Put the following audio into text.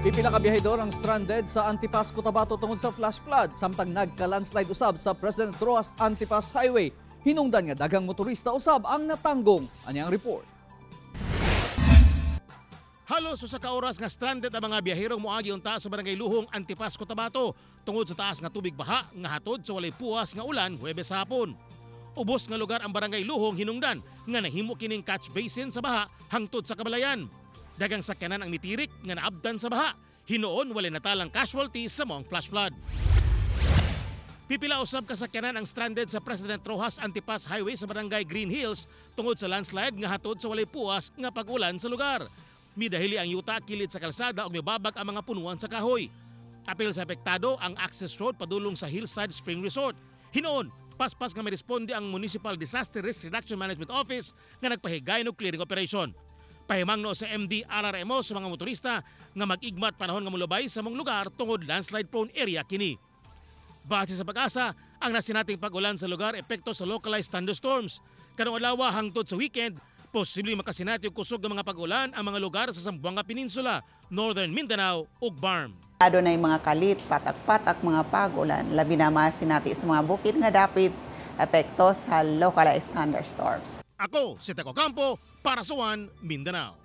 Pipila ka biyahedor ang stranded sa Antipas, Cotabato tungod sa flash flood samtang nagka-landslide usab sa President Roxas Antipas Highway. Hinungdan nga daghang motorista usab ang natanggong. Ani ang report. Halos 1 ka oras nga stranded ang mga biyahero moagi unta sa Barangay Luhong, Antipas, Cotabato tungod sa taas nga tubig baha nga hatod sa walay puwas nga ulan Huwebes sa hapon. Ubos nga lugar ang Barangay Luhong, hinungdan nga nahimo kining catch basin sa baha hangtod sa kabalayan. Daghang sakyanan ang mitirik nga naabdan sa baha. Hinuon walay natalang casualty sa maong flash flood. Pipila usab kasakyanan ang stranded sa President Roxas Antipas Highway sa Barangay Green Hills tungod sa landslide nga hatod sa walay puwas nga pag-ulan sa lugar. Midahili ang yuta kilid sa kalsada ug mibabag ang mga punuan sa kahoy. Apil sa apektado ang access road padulong sa Hillside Spring Resort. Hinuon, paspas nga miresponde ang Municipal Disaster Risk Reduction Management Office nga nagpahigayon og clearing operation. Pahimangno sa MDRRMO sa mga motorista nga mag-igmat panahon nga molubay sa maong lugar tungod landslide prone area kini. Base sa PAGASA, ang nasinating pag-ulan sa lugar epekto sa localized thunderstorms. Karong adlaw hangtod sa weekend, posible makasinati og kusog nga mga pag-ulan ang mga lugar sa Zamboanga Peninsula, Northern Mindanao ug BARMM. Adunay mga kalit, patak-patak mga pag-ulan, labi na masinati sa mga bukid nga dapit epekto sa localized thunderstorms. Ako si Teco Campo para sa One Mindanao.